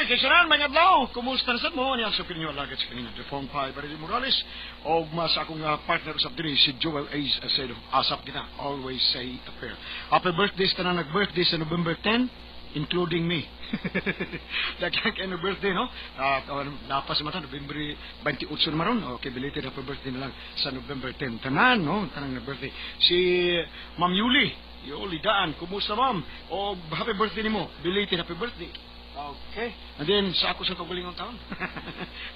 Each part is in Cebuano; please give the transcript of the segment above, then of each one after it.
Kaysaran, mga adlaw, kumusta na sad mo? Niya sa pinyo alagad sa kanina, The Phone Pie, Barili Morales, o mas akong partner sa diri, si Joel Ace Acedo. Asap kita, always say a prayer. Happy birthday sa tanang nag-birthday sa November 10, including me. Daghang kayo birthday, no? Lapas sa mata, November 28 na maron. Okay, belated happy birthday na lang sa November 10. Tanan, no? Tanang nag-birthday. Si Ma'am Yuli, Yuli Daan, kumusta, ma'am? O happy birthday nimo. Belated happy birthday. Okay. And then, sa ako sa kagalingong taon.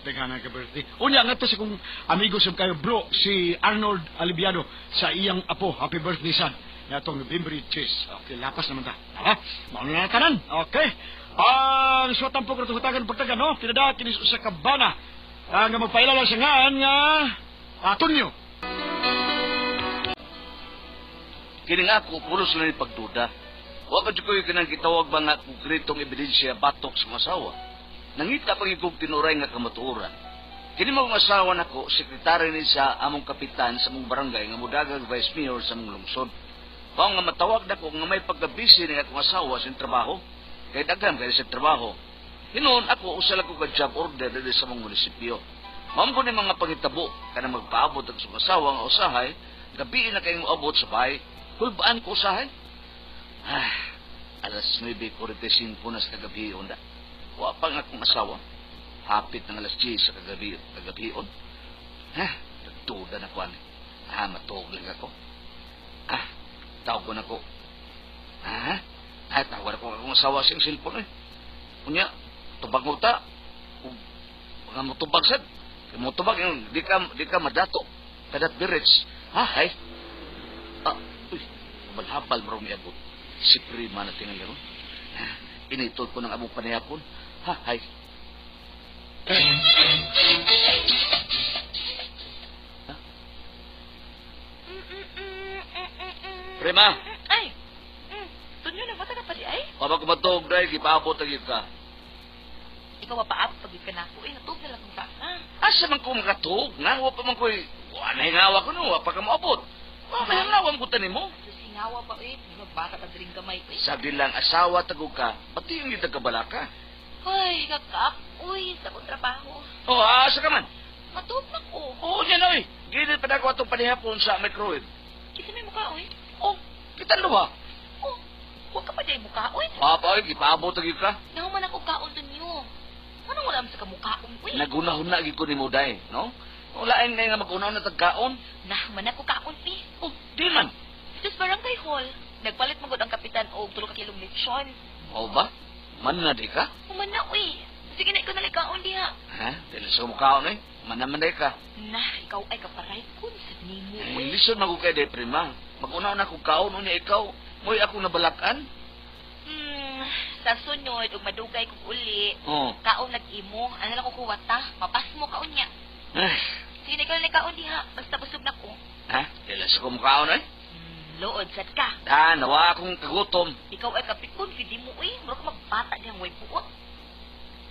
Daghan ka birthday. Unya, nga to sa kong amigo sa kayo, bro, si Arnold Alibiado, sa iyang apo. Happy birthday, sad. Natong November 3. Okay, lapas naman ta. Ha? Mauna na tanan. Okay. Ang suwatan po ko hutagan pagtagan, no? Kinada, kinis usa ka bana. Nga magpailala sa ngaan nga Atonyo. Kini nga ako, pulos na ni pagduda. Wa pa ko yung kanang gitawag ba nga konkretong ebidensya batok sa mga asawa. Nangita pang ikog tinuray nga kamatuoran. Kini mga asawa nako, sekretary ni sa among kapitan sa among barangay nga mudagag vice mayor sa among lungsod. Mao nga matawag nako nga may pagkabisi ni akong asawa sa trabaho. Kay daghan kay sa trabaho. Hinuon ako usa lang ko ka job order diri sa among munisipyo. Mao ko ni mga pangitabo kanang magpaabot ang sa asawa nga usahay, gabi na kayong moabot sa bahay. Kulbaan ko usahay. Ah, alas 9:45 na sa kagabi na. Wa pa nga akong asawa. Hapit ng alas 10 sa kagabi, kagabion. Ha, nagduda na ko ani. Ah, matuog lang ako. Ah, tawag ko na ko. Ha? Ah, tawag ko akong asawa sa iyang cellphone eh. Unya, tubag mo ta. Mga mutubag sad. Kay mutubag yung di ka madato. Kadat birits. Ha, hay. Ah, uy, malhabal mo rin iabot. Si Prima na tingali ron. Initol ko ng among panayapon. Ha, hay. Prima! Ay! Tunyo na, bata ka pa di ay? Kapag kumatog dahil, gipaabot ang ka. Ikaw mapaabot pag ka na ako. Eh, natug na lang kung baka. Asa man ko makatug? Nga, wa pa man ko'y... Wa na hingawa ko no, wa pa ka maabot. Wa may hingawa ko tanin mo. Sus, hingawa pa eh. Magbata ka diring gamay eh. Sabi lang, asawa tagog ka, pati yung itagkabala ka. Ay, kakap. Uy, sa akong trabaho. Oh, asa ka man? Matug na ko. Oo, yan oy. Gilid pa na ako atong panihapon sa microwave. Kisa may mukha, oy. Oh, kita ba? Oh, huwag ka pa dyan mukha, oy. Wa pa oy, gipaabot ang ka. Nahuman ako kaon tunyo. Anong wala mo sa kamukaon, uy? Nagunahon na gid ko nimo day, no? Walain ngay nga magunaw na tagkaon. Nahuman ako kaon, eh. Oh, di man. Sa barangay hall, nagpalit magod ang kapitan og tulo ka kilong lechon. O ba? Man na di ka? Human na, uy. Sige na, ikaw na kaon diha. Ha? Dili sa mukaon eh. Man naman di ka. Nah, ikaw ay kaparay kun sa nimo, Eh, uy. listen man ko kay day prima. Magunaw na ko kaon unya ikaw. Mo'y ako nabalakan. Sa sunod, ug madugay kog uli, Oh. kaon nag-imo. Ano lang ko kuwata? Mapasmo kaon niya. Ay. Sige na, ikaw na kaon diha. Basta busog na ko. Ha? Dili sa mukaon eh. Lood, sad ka. Ah, nawa akong kagutom. Ikaw ay kapikon, gidi mo, uy. Mura ka magbata diyang way buot.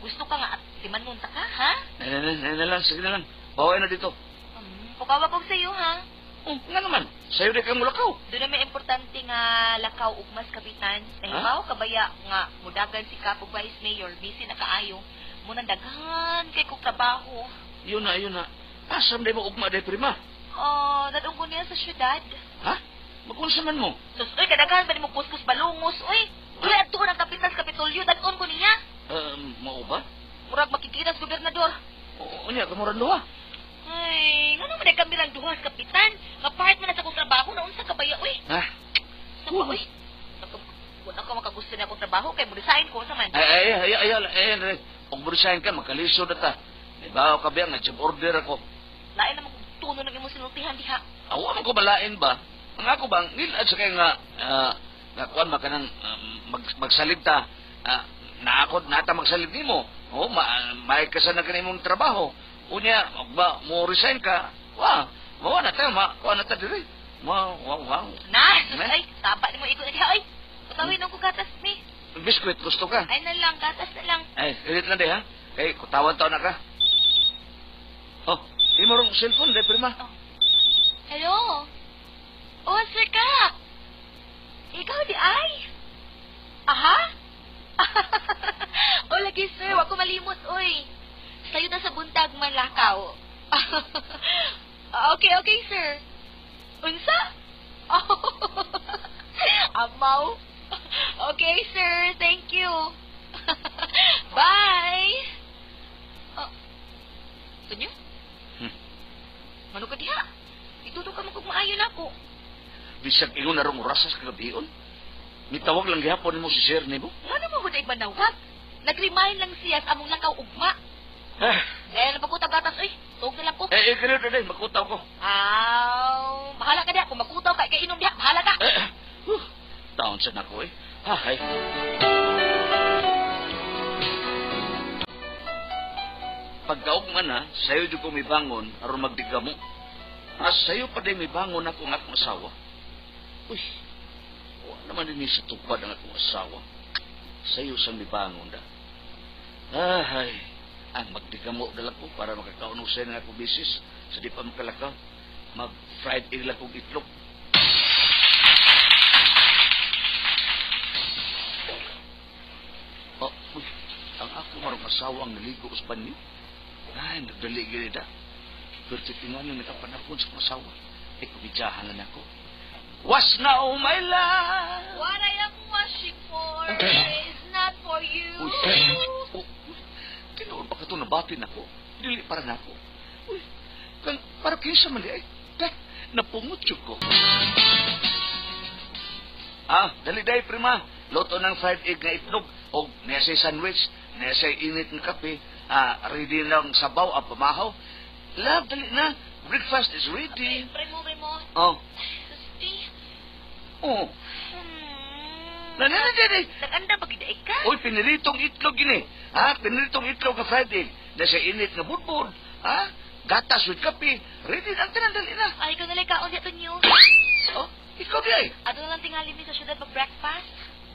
Gusto ka nga at timanon ta ka, ha? Ay, na, na, na lang, sige na lang. Baway na dito. Pukawa kog sa'yo, ha? Oh, nga naman. Sa'yo di kang mulakaw. Doon na may importante nga lakaw ugmas, kapitan. Nahibaw kabaya nga mudagan si Kapo Vice Mayor, busy na kaayo. Munang daghan kay kog trabaho. Yun na, yun na. Asam di mo ugma day prima. Oh, dadong ko niya sa syudad. Ha? Magunsa man mo? Sus, uy, kadaghan ba ni mo kuskus balungos, uy? Uy, adto ng kapitan sa Kapitolyo, dadon ko niya. Mao ba? Murag makikita sa gobernador. Oo, niya, kamuran duha. Ay, ngano man kami lang duha sa kapitan? Nga part man na sa akong trabaho, naunsa ka baya, uy? Ha? Sa pa, uy? Wala ka makagusto na akong trabaho, kay mo-resign ko sa man. Ay, ay, ay, ay, ay, ay, ay, kung resign ka, magkalisod na ta. May bawo ka ba, nga job order ako. Lain naman kung tuno ng imong sinultihan diha. Awa man ko balain ba? Ang ako bang, nilad sa kaya nga, nga kuan ba ka ng, magsalig ta, na ako, nata magsalig nimo. O, may ka sa na kanimong trabaho. Unya, ba, mo resign ka, wa, mawa na ta, ma, kuan na ta diri. Wa, wa, wa. Na, sus, Ne? ay, saba ni mo ikot na diha, ay. Patawin ako gatas ni. Biskuit, gusto ka? Ay na lang, gatas na lang. Ay, edit lang di, ha? Kay, kutawan taon na ka. Oh, imo rong cellphone, di, prima. Oh. Hello? Oh, Sir Kap. Ikaw di ay? Aha? Oh, lagi, sir. Wa ko malimot, oy. Sayo na sa buntag manlakaw. Okay, okay, sir. Unsa? Amaw. Okay, sir. Thank you. Bye. Oh. Tunyo? Mano ka diha? Ituto ka mo kung maayo na ako. Bisag ingon na rong orasas kagabion. Mitawag lang gihapon mo si sir nimo. Ano mo gud ay manawag? Nag-remind lang siya sa among lakaw ugma. Eh, Dahil na pagkutang gatas, oy. Tuog na lang ko. eh, ganito na, makutaw ko. Aw, bahala ka diha. Kung makutaw ka, ikainom diha. Bahala ka. Eh, taon sa nako eh. Hay. Pagkaugma na, sayo di ko mibangon aron magdigamo. As sayo pa din mibangon ako ang akong asawa. Uy, wala naman din sa tupad ang akong asawa. Sayo sa mibangon da. Ay, ang magdigamo dala ko para makakaon og sayo ng akong bisis sa di pa makalakaw. Mag-fried egg lang kong itlog. Oh, uy, ang ako marong asawa ang naligo sa banyo. Ay, nagdali gini da. Pero titingan yung nakapanapon sa akong asawa. Eh, kumidyahan na ako. Was na, oh my love! What I am washing for is not for you. Uy, oh, tinuod ba ka ito nabatin ako? Dili para na ako. Uy, kang, para kinsa man di ay. Teh, napungot yun ko. Ah, dali day, prima. Luto ng fried egg nga itlog. O, nasa sandwich, nasa init ng kape. Ah, ready lang sabaw, ang pamahaw. Love, dali na. Breakfast is ready. Primo, primo. Oh, Susti. oh. Nana, dali. Nag-anda ba gid ka? Uy, piniritong itlog gini. Ha? Piniritong itlog nga fried egg. Nasa init nga budbud. Ha? Gatas with kape. Ready na ang tanan, dali na. Ay, ikaw nalay kaon diya tunyo. Oh, ikaw di ay. Ato na lang tingali mi sa syudad mag-breakfast.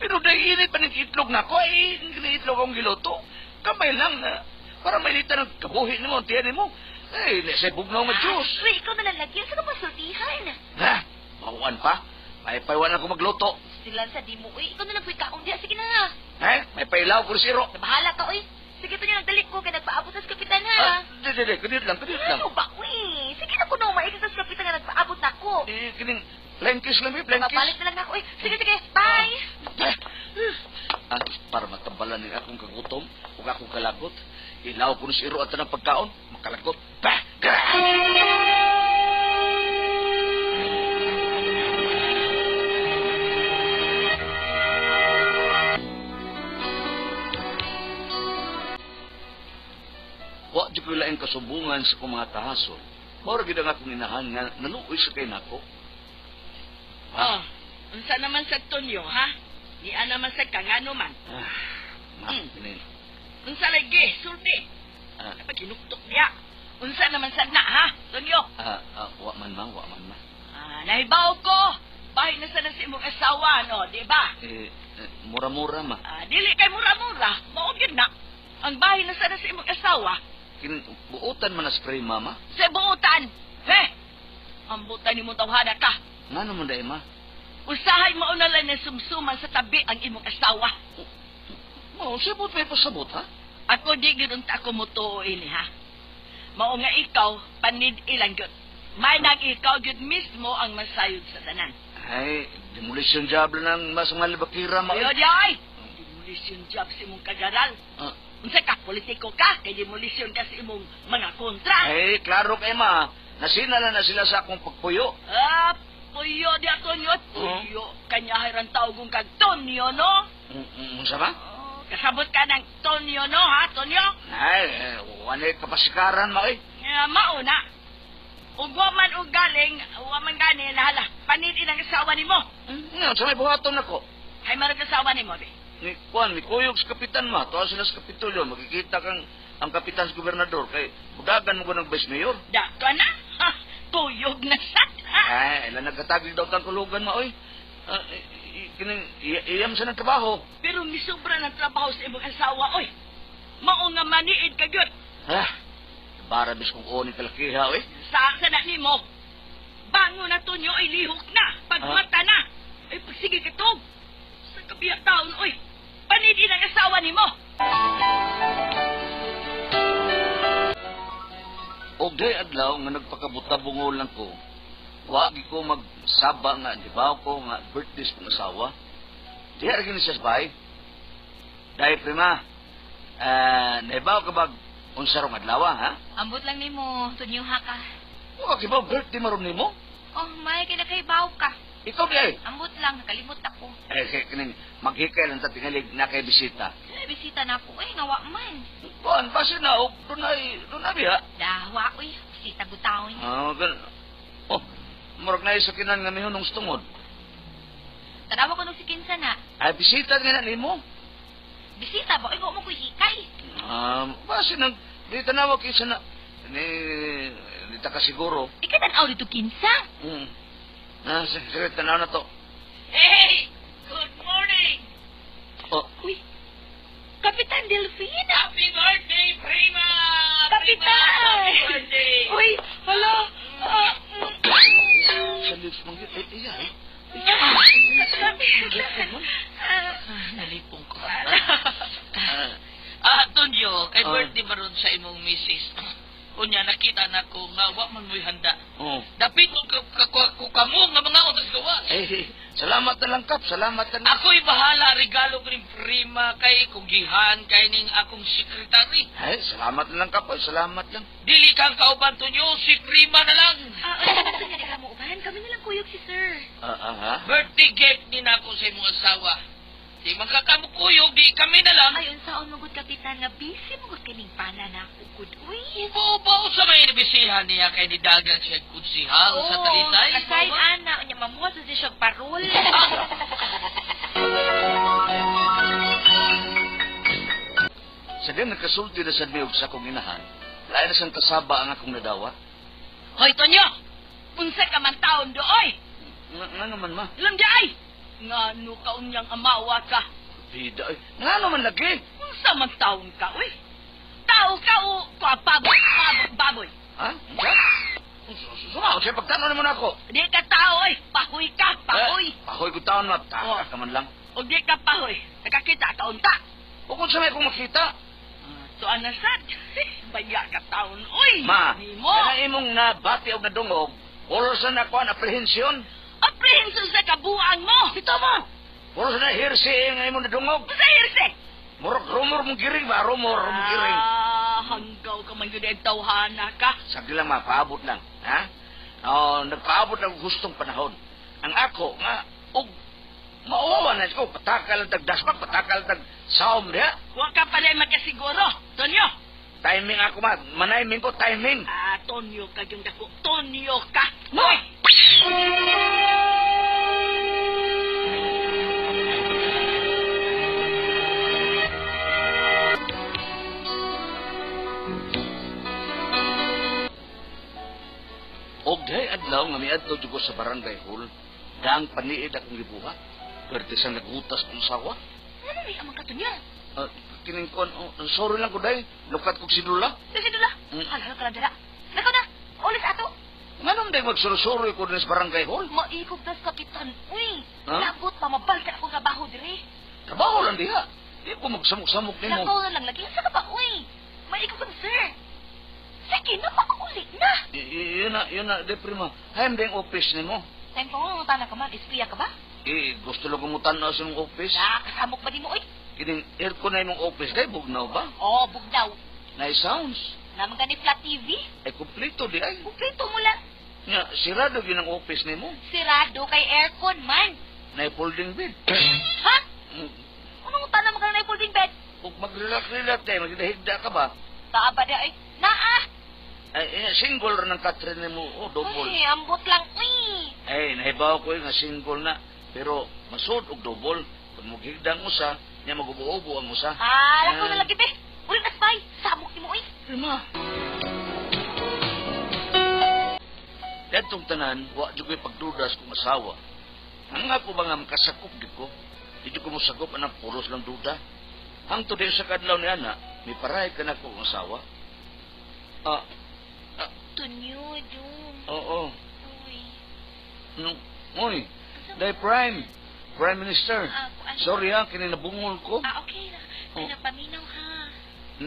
Pero dahil init pa ng itlog na ako, ay hindi itlog akong giluto. Kamay lang na. Para mailitan ang kabuhi nimo, ang tiyan nimo. Ay, nasa bugnaw nga juice. Uy, ikaw na lang lagyan. Sa ka masultihan? Ha? Bawaan pa? May paiwan ako magluto. Silan sa di mo, uy. Ikaw na lang pu'y kaon diya. Sige na nga. Eh? May pailaw ko siro. Bahala ka, uy. Sige, tunyo, nagdalik ko. Kaya nagpaabot sa kapitan, ha? Ah, di, di, di. Kadiyot lang, kadiyot lang. Ano ba, uy? Sige na ko no, maigit sa kapitan nga nagpaabot na ako. Eh, kining blankis lang, eh, blankis. Mabalik na lang ako, uy. Sige, sige. Bye! Ah, para matambalan ni akong kagutom ug akong kalagot, ilaw ko ni siro at tanang pagkaon, makalagot. Bah! Gra! Wa di ko laing kasubungan sa akong mga kahasol. Mao ra gid ang akong inahan nga naluoy sa kay nako. Oh, unsa naman sa Tonyo, ha? Niya naman sa kangano man. Ah, ma, kinin. Unsa lagi, sulti. Ah, Kapag hinuktok niya. Unsa naman sa na, ha, Tonyo? Wa man ma, wa man ma. Ah, nahibaw ko. Bahay na sana sa imong asawa, no, di ba? Eh, mura-mura ma. Ah, dili kay mura-mura, mao gyud na. Ang bahay na sana sa imong asawa, Kin buotan man na spray mama. sa buotan. He! Ang butan nimo tawhana ka. Ngano man dai ma? Usahay mao na lang na sumsuman sa tabi ang imong asawa. Mao siya po may pasabot ha? Ako di gyud unta ako mutuo ini ha. Mao nga ikaw panid ilang gyud. May nang ikaw gyud mismo ang masayod sa tanan. Ay, demolition job lang ng mas mga libakira ma. Ayo di ay. Demolition job sa imong kagaral. Ah, Unsa ka politiko ka kay demolition ka sa imong mga kontra. ay, klaro kay ma. Nasinala na sila sa akong pagpuyo. Ah, puyo di ato nyo. Puyo kanya hayran tawgong kag Tonyo no. Unsa ba? Oh, kasabot ka ng Tonyo no ha, Tonyo? Ay, eh, wala kapasikaran ma eh. Nga, mauna. Ug wa man og galing, wa man gani hala. Panid ang asawa nimo. Nga, sa may buhaton ako. Hay marag asawa nimo be. Ni Juan, mi kuyog sa kapitan ma. Tuwa sila sa Kapitolyo. Makikita kang ang kapitan sa gobernador. Kay budagan mo ko ng vice mayor. Da ka na. Ha, kuyog na sad. Ha? Ay, ilan nagkatagig daw tang kulugan ma, oy. Ah, kining iyam sa nagtrabaho. Pero misubra ng trabaho sa imong asawa oy. Mao nga maniid ka gyud. Ha? Bara bis kong unin kalakiha, oy. Sa sa na nimo. Bango na to nyo ay lihok na. Pagmata na. Ay pagsige ka to. Sa kabiya taon oy. Panid ang asawa nimo. Day adlaw nga nagpakabutabungol lang ko, wagi ko magsaba nga nibaw ko nga birthday sa kong asawa. Diha ra gini siya sa bahay. Dahil prima, naibaw ka bag unsa rong adlaw, ha? Ambot lang nimo, Tonyo ha ka. Wa ka kibaw birthday maron nimo? Oh, may kay nakaibaw ka. Ikaw di ay. Ambot lang, nakalimot ako. Eh, kay kining maghikay lang ta tingalig na kay bisita. Ay, bisita na ako. Ay, ngawa man. Kuan base na og dunay dunay biya. Dahwa, uy. Bisita gutawin. Ah, gan. Oh, murag na sa kinan nga mihunong sa tungod. Tanawa ko nung si Kinsa na. Ay bisita nga na nimo. Bisita ba? Ay, mo ko hikay. Ah, base nang di tanawa kinsa na ni di ta ka siguro. Ikatanaw dito, Kinsa. Ah, sige, tanaw na to. Hey! Good morning! Oh, Uy, Kapitan Delfina! Happy birthday, Prima! Kapitan! Prima, happy birthday! Uy, hala! Ah, sa lips mong yun. Eh, iya, eh. Kapitan! Ah, nalipong ko. Ah, Ah, Tonyo, kay Ah. birthday maron sa imong misis. Unya, nakita na ko nga wa man mo'y handa. oh. Dapit mo ko kamo nga mga otas gawa. Eh, salamat na lang, Kap. Salamat na lang. Ako'y bahala, regalo ko ning Prima kay kugihan kay ning akong sekretary. Ay, salamat na lang, Kap. Oy, salamat lang. Dili kang kauban, Tonyo, si Prima na lang. Ah, ay, gusto niya ka mo uban. Kami na lang kuyog si sir. Ah, ah, ha? Birthday gift ni nako sa imong asawa. Di man ka kamukuyog, di kami na lang. Ay, unsaon mo gud kapitan nga busy mo gud kining pana na ako gud. Uy. Ubo-ubo sa may nabisihan niya kay nidagan siya kutsihal sa Talisay. Aside ana, unya mamuha sa siya og parol. Sa di nagkasulti na sa miyog sa akong inahan, lain na siyang kasaba ang akong nadawa. Hoy, Tonyo! Unsa ka man taon dooy? Nga naman, ma. Alam di ay! Nga no kaunyang amawa ka. Bida, ay. Nga naman lagi. Unsa man taon ka, uy? Tao ka o kwa baboy, baboy, baboy. Ha? Unsa? Sumaw, siya pagtanong naman ako. Di ka tao, oy. Pahoy ka, pahoy. Eh, pahoy ko taon, ma. Taka Oh. ka man lang. O di ka pahoy. Nakakita ka unta. O kung sa may akong makita. So anasad. Baya ka taon, uy. Ma, Nimo. kana imong nabati og nadungog, pulos na nakuha ang aprehensyon. Aprehenso sa kabuang mo. Ito mo! Pulos na hearsay nga imong nadungog. Sa hirse. Murag rumor mong giring ba? Rumor mong giring. Ah, hanggaw ka man yun ang tawhana ka. Sagli lang ma, paabot lang. Ha? Oh, nagpaabot lang og gustong panahon. Ang ako nga, og mauwawa na ko, patakal ang tag dasmak, patakal ang tag saom diha. Huwag ka pala magkasiguro. Tonyo. Timing ako ma, manaymin ko, timing. Ah, Tonyo ka yung dako. Tonyo ka. Ma! Uy! Og dihay adlaw nga miadto jud ko sa barangay hall, daang paniid akong gibuhat. Pwerte sa nagutas kong sawa. Ano may amang katunyo? Ah, kining kon, oh, sorry lang ko day, lukat kog sidula. Kasi dula. Hala ka lang dala. Nakaw na. Ulis ato. Nganong day magsurusuroy ko din sa barangay hall? Maikog tas kapitan. Uy. Ha? Labot pa mabalkan akong trabaho dire. Trabaho lang diha. Di ko magsamok-samok nimo. Lakaw na lang lagi. Sa ka ba uy? Maikog ka sir. Sige na makauli na. Yun na, di prima. Hayam din office nimo. Time pa nga tana ka man, espiya ka ba? Eh, gusto lang kumutan na sa imong office. Na, kasamok ba di mo uy? Kining aircon na imong office kay bugnaw ba? Oh, bugnaw. Nice sounds. Naman gani flat TV. Ay kumpleto di ay. Kumpleto mo lang. Nga sirado gyud ang office nimo. Sirado kay aircon man. Na folding bed. Ha? Anong tana mo ka na folding bed? Ug mag-relax-relax tayo, maghigda ka ba? Taa ba di ay? Naa! Ay, eh, single ra ng Catherine nimo, oh, double. Ay, ambot lang uy. Ay, nahibaw ko eh, nga single na. Pero masud og double. Kung maghigda ang usa, nya magubo-ubo ang usa. Ah, lakaw na lagi be. Ulit na spy. Samok ni mo uy. Prima. Kadtong tanan, wa jud ko'y pagdudas kung asawa. Ang nga ko ba nga makasakop di ko? Di jud ko mosakop anang puros lang duda. Hangtod di sa kadlaw ni ana, may paray ka na ko ang asawa. Ah, Tunyo, Jung. oo. Uy. No, uy, day Prime, Prime Minister. Ah, ano? Sorry ha, kini nabungol ko. Ah, okay na. Oh. Kaya paminaw ha.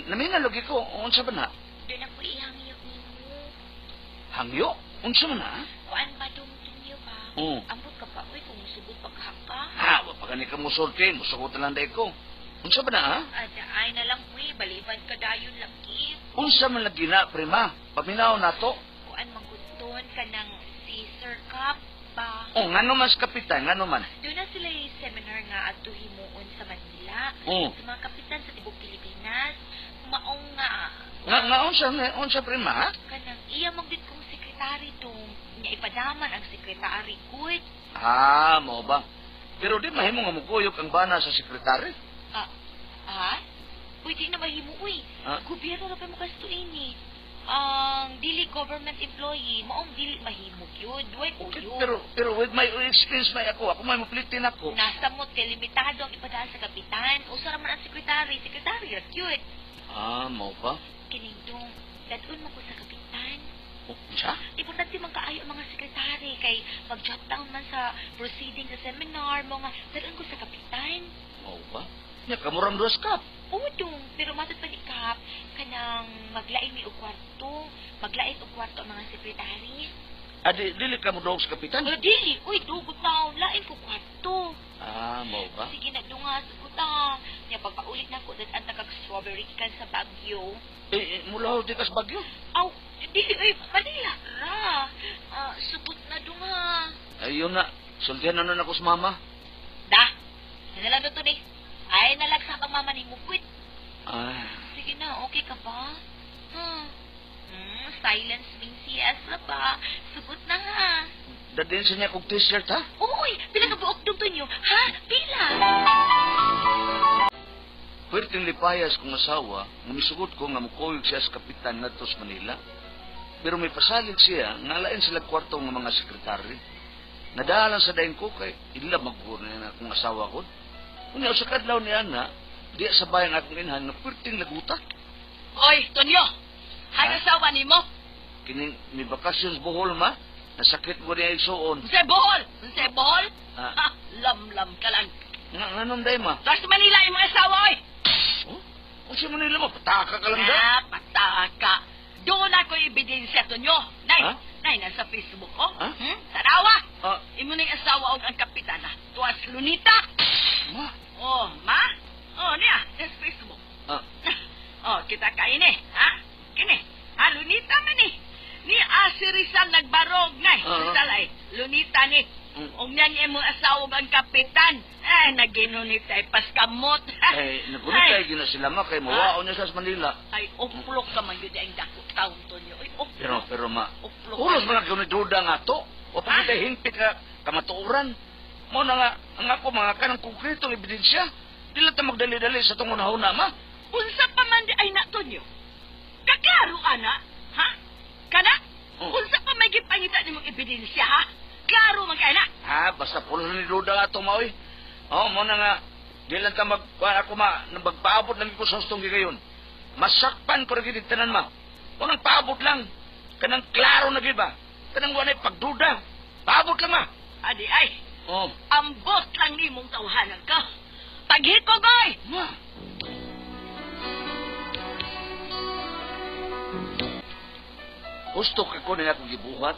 Namina lagi ko, unsa ba na? Doon ako ihangyo nimo. Hangyo? Unsa man ha? Kuan ba dong Tonyo ba? Oo. Ambot ka pa, uy, kung musugot pa ka ka. Ha, wa pa gani ka musulti, musugot na lang day ko. Unsa ba na ha? Ada, ay na lang, uy, baliban ka dayon lagi. Unsa man lagi na, prima? Paminaw nato. Kuan mangguton ka ng si Sir Cap ba? Oh, ngano man sa kapitan, ngano man? Doon na sila yung seminar nga adto himuon sa Manila. Oo. Sa mga kapitan sa tibok Pilipinas. Maong nga Nga nga unsa nga unsa prima ha? kanang iya mong gid kong sekretary dong. Nya ipadaman ang sekretary gud. Ah, mao ba? Pero di mahimo nga mukuyog ang bana sa sekretary. Ah, ha? Uy, di na mahimo, uy. Ah? Gobyerno na pa mo gasto ini. Ang dili government employee, maong dili mahimo gyud. Duway Okay, kuyog. pero with my experience may ako, ako may muplitin ako. Nasa mo kay limitado ang ipadaan sa kapitan. Usa ra man ang sekretary, sekretary ra gyud. Ah, mao ba? Kining dong, dadun mo ko sa kapitan. Oh, unsa? Importante man kaayo ang mga sekretary kay mag-jot down man sa proceeding sa seminar mo nga dadun ko sa kapitan. Mao ba? Nya kamuram duas kap. Oo dong, pero matod pa ni Kap, kanang maglain mi og kwarto, maglain og kwarto ang mga sekretary. Adi dili ka mo sa kapitan. Pero dili, uy, dugot na, lain ko kwarto. Ah, mao ba? Sige na, dunga, suguta. Nya pagpaulit na ko, dad-an kag strawberry kan sa Baguio. Eh, eh mula di ka sa Bagyo. Aw, dili, uy, Manila ra. Ah, sugot na dunga. Ayun na. Sultihan na nun ako sa mama. Da, nalang to ni. Ay, nalagsa pang mama ni Mukwit. Ah, Sige na, okay ka ba? Hmm. Silence means yes na ba? Sugot na ha. dadin sa niya kog t-shirt ha. Uy, pila ka buok dugto niyo? Ha? Pila? Pwerteng lipayas kong asawa, nga misugot ko nga mukuyog siya sa kapitan ngadto sa Manila. Pero may pasalig siya, nga lain sila kwarto nga mga sekretary. Nadalan sa daing ko kay ila maggur na akong asawa ko. Unya sa kadlaw niya na, di sa bayan akong inhan nga pwerteng laguta. Oy, Tonyo! Hay asawa nimo? Kining may bakasyon sa Bohol ma, nasakit ko niya igsuon. Unsay Bohol? Unsay Bohol? Ah. Ha, lamlam ka lang. Nga nganon day ma? Sa Manila imong asawa, oy! Oh? Unsa Manila mo pataka ka lang da? Ah, pataka. Doon ako ebidensya, Tonyo. Nay, Ha? nay, nasa Facebook ko. Ha? Hmm? Tanawa! Ah, Imo ning asawa og ang kapitana. Tuas Lunita. ma. Oh, ma? Oh, niya, nasa Facebook. Ah, Oh, kita kain eh. Ha? Kini. Ha, Lunita man eh. Ni si Rizal nagbarog na eh. Oo. Rizal ay, Lunita ni. Mm. Og niyan imong asawa og ang kapitan. Ay, naginunit ay paskamot. eh, nagunit Ay. ay gina sila ma kay mawaon niya sa Manila. Ay, uplok ka man yun ang dako taon to niyo. Ay, uplok. Pero ma, Uplok. ulos man ang duda nga to. O Ha? pag hingpit ka kamatuoran. Mo na nga, ang ako mga kanang konkretong ebidensya. Di lang ta magdali-dali sa tungong huna ma. Unsa pa man di ay na to niyo? Kaklaro, ana? Ha? Kana? Oh. Unsa pa may gipangita nimong ebidensya, ha? Klaro man kay na. Ha, basta pulos ni duda nga to ma oy. Oh, mo na nga, di lang ta mag, ako ma, magpaabot lang ko sa hustong gigayon. Masakpan ko rin gid tanan ma. Unang paabot lang. Kanang klaro na gid ba? Kanang walay pagduda. Paabot lang ma. Adi ay, Oh, ambot lang nimong tawhanan ka. Paghiko, goy! ma. Gusto ka ko na akong gibuhat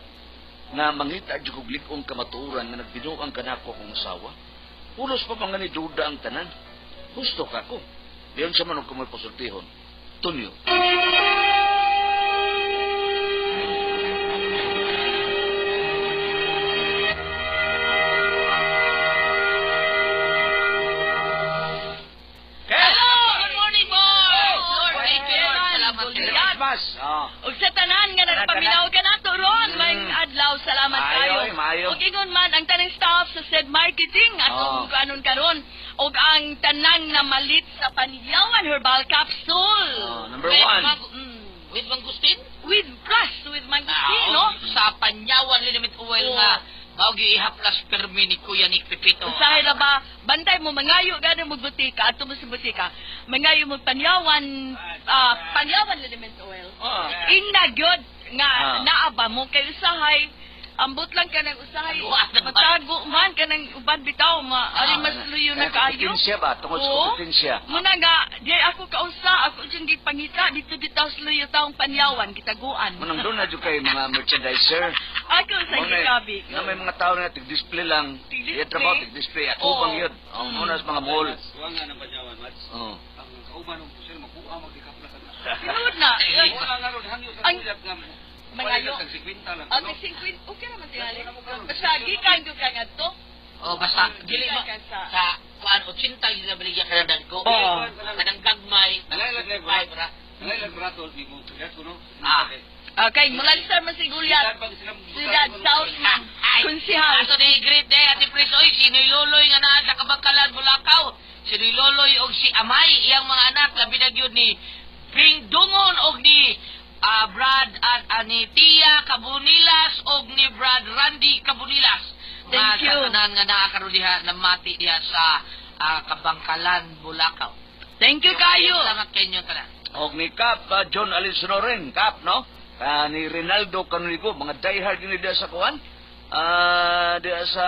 nga mangita jud kog lik-ong kamatuoran nga nagbinuang kanako akong asawa. Pulos pa mga ni duda ang tanan. Gusto ka ko. Diyon sa man og kumoy pasultihon. Tunyo. Hello! Good morning, boys! Lord, thank you, Lord. Salamat. Merry Christmas! Oh. Ug sa tanan nga nagpaminaw ka nato ron, Mm. may adlaw salamat Maayo, kayo. eh, maayo. Ug ingon man ang tanang staff sa said marketing atong Oh. kanon karon ug ang tanang namalit sa Panyawan Herbal Capsule. Oh, number With 1. With mangustin? With plus with mangustin, no? Sa Panyawan linimit oil Oo. nga mao gyud ihaplas permi ni Kuya Nick Pepito. Usahay na ba, bantay mo, mangayo gano'n mo butika, ato mo sa butika, mangayo mo Panyawan, Panyawan liniment oil. Oh. Ingna gyud nga Ah. naaba mo kay usahay Ambot lang ka ng usahay. Taguan na ba? Matago man ka ng uban bitaw ma. Ari mas luyo na kaayo. Kompetensya ba? Tungod sa Oo. kompetensya. Muna nga, di ako kausa, ako siyang gipangita, dito dito sa luyo taong Panyawan, gitaguan. Manang doon na dyan kay mga merchandiser. Ako sa Muna, gikabi. Na may mga tao na tig-display lang. Tig-display. Iya trabaho, tig-display. Ako Oo. bang yun? Ang muna sa mga mall. Wa nga ng Panyawan, Mads. Oo. Ang kauban ng kusel, makuha magdikapla ka na. Tinuod na. Wala nga ron, hangyo sa Ang- kuyab nga. Mangayo. Ang 50 lang. Ang 50, okay naman tingali. Basta gikan ko ka nga to. Oh, basta dili ba Gikan ka sa- sa kuan 80 gyud na baligya kanang dagko. Oo. Kanang gagmay. Nalailag na Ay, bra. Nalailag brato, di mo kuyat ko, no? Ah. Okay, mula sa Masigulyat. Ciudad South man. Ay, Konsihal. Ato ni great day Ate Pres oy si Loloy nga naa sa Kabangkalan Bulacau. Si Loloy og si Amay iyang mga anak labi na gyud ni Ping Dungon og ni Brad at ni Tia Cabunilas og ni Brad Randy Cabunilas. Thank Nga you. Sa tanan nga naa karon diha namati diha sa Kabangkalan Bulacau. Thank you kayo. Salamat kayo tanan. Og ni Cap, John Alinsunoren, Cap, no? Ni Rinaldo Canonigo, mga diehard ni diha sa kuan. Diha sa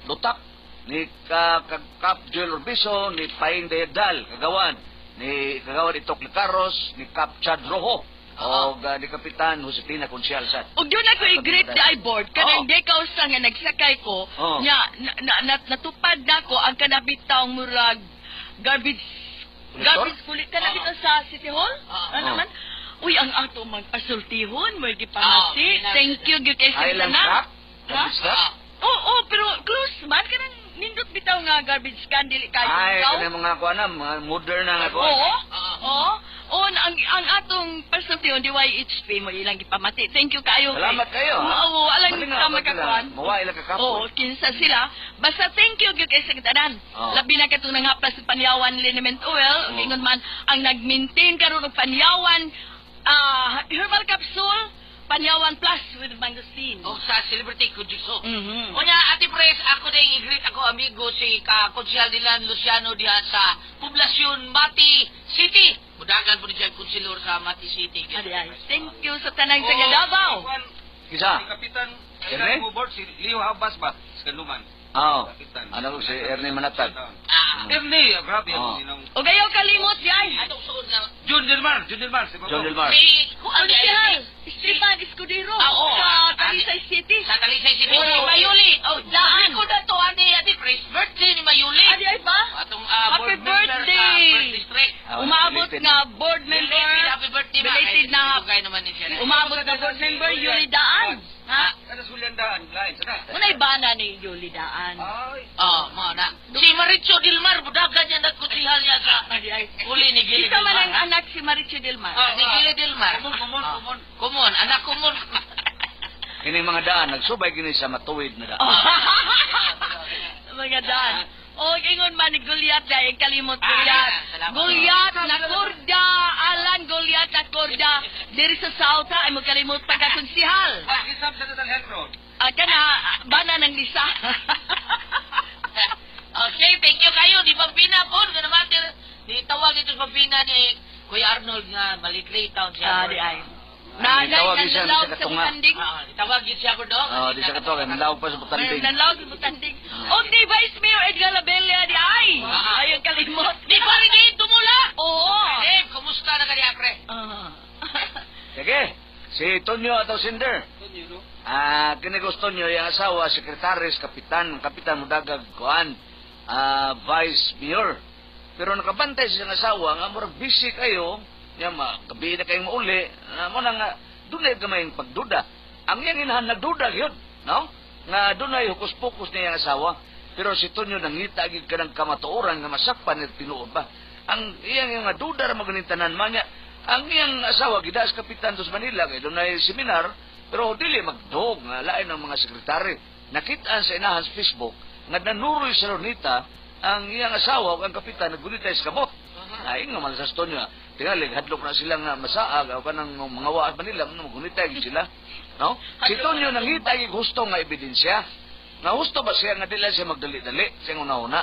Lutak. Ni Cap Joel Orbiso, ni Paing Dayadal, kagawan. Ni kagawan Itok Licaros, ni Cap Chad Rojo. Og ni Kapitan Josefina Consial sa. Ug yun ako i-greet the eye board. Kanang Oo. di ka usa nga nagsakay ko, Oo. nya, na, natupad na ko ang kanabitaw murag garbage Collector? garbage kulit kanabitaw sa City Hall. Oo. Ano Oo. man? Uy, ang ato magpasultihon, mo gipamati. Oo. Thank you gyud kay sa Island tanan. Truck? Ha? Garbage truck? Oo, oh, pero close man kanang nindot bitaw nga garbage can dili kayo Ay, bitaw. kanang mga kuan na, mga modern na nga kuan. Oo. Oo. Oo. Oo, na, ang atong pasultihon DYHP mo ilang gipamati. Thank you kayo. Salamat kayo, ha? Oo, alang Malingaw ka ba sila? makakuan. Mawa ila kakapoy. Oo, kinsa sila. Basta thank you gyud kay sa tanan. Oo. Labi na katong nanghapas sa Panyawan Liniment Oil, ug Oo. ingon man ang nag-maintain karon og Panyawan herbal capsule, Panyawan Plus with mangosteen. Og sa Celebrity Kujikso. Unya, Ate Pres, ako na yung i-greet ako amigo si ka-konsyal Dilan Luciano diha sa Poblasyon Mati City. Mudagan po ni siya konsilor sa Mati City. Adi ay. Thank you sa tanang taga Davao. Kisa? Si Kapitan, Ernie? Ernie? Board, si Leo Habas ba? Sa Kanuman. Oo. Kapitan. Ano ko si Ernie Manatag. Ah, Ernie, grabe. Oo. ang inang- Ug ayaw kalimot di ay. atong suod na. John Delmar, John Delmar. Si Babaw. John Delmar. Si kuan di ay Konsyal Stefan Escudero Ah, oo. sa Talisay City. sa Talisay City. Oo. Si Mayuli. Oh, Daan. Ko na to ani Ate Pres, birthday ni Mayuli. Adi ay ba? Atong Happy board member sa birthday! first district. Ah, Umabot belated. nga board member. Belated happy birthday ma. Belated na. Kay naman ni siya. Umabot na board member Yuli Daan. Ha? Kada Julian Daan, lain. Sana. Unay bana ni Yuli Daan. Ay. Oh, mo na. Si Maricho Dilmar, budagan niya nagkutsihal niya sa Adi ay. uli ni Gili Isa man Dilmar. ang anak si Maricho Del Mar. Ah, ni Gili Dilmar. Kumon, kumon, Ah, kumon. Kumon, anak kumon. Kini mga daan, nagsubay kini sa matuwid na daan. Mga daan. O, ingon man ni Goliath dahil kalimot Ah, Goliath. salamat. Goliath na kurda, Alan Goliath na kurda. Diri sa South ha, ay mo kalimot pagkakonsihal. Ah, isam sa Total Health Road. Ah, kana, bana ng Lisa. Okay, thank you kayo. Di Pampina po. Nga naman, di tawag ito sa Pampina ni Kuya Arnold nga malikli town siya. Ah, di ay. Na, na, Tawag siya nanlawag sa sa katunga. butanding. Ah, tawag yun siya ko doon. Oh, di sa katuwa, nanlawag pa sa butanding. Nanlawag sa butanding. O, di Vice Mayor Edgar Labella, di ay. Ah. Ayaw kalimot. Di pa rin dito mula. Oo. Dave, kumusta na ka diha, pre? Ah. Sige, si Tonyo ataw Sinder. Tonyo, no? Ah, kini gusto nyo yung asawa, sekretaris, kapitan, kapitan mudagag kuan, vice mayor. Pero nakabantay sa iyang asawa nga murag busy kayo, nya ma gabi na kayong mauli, na mo na nga dunay gamay pagduda. Ang iyang inahan nagduda gyud, no? Nga dunay hukus-pokus niya iyang asawa. Pero si Tonyo nangita gyud kanang kamatuoran nga masakpan ni tinuod ba. Ang iyang nga duda ra maganintanan man niya. Ang iyang asawa gidaas kapitan dos Manila kay dunay seminar pero dili magdog nga lain ang mga sekretary. Nakitaan sa inahan sa Facebook nga nanuroy sa Ronita ang iyang asawa ug ang kapitan naggunitay sa kamot. Ay nga man sa Tonyo. Tingali hadlok na sila nga masaag o kanang mga waas Manila mo magunitay gyud sila. No? Si Tonyo nangita gyud gusto nga ebidensya. Nga husto ba siya nga dili siya magdali-dali sa iyang una-una.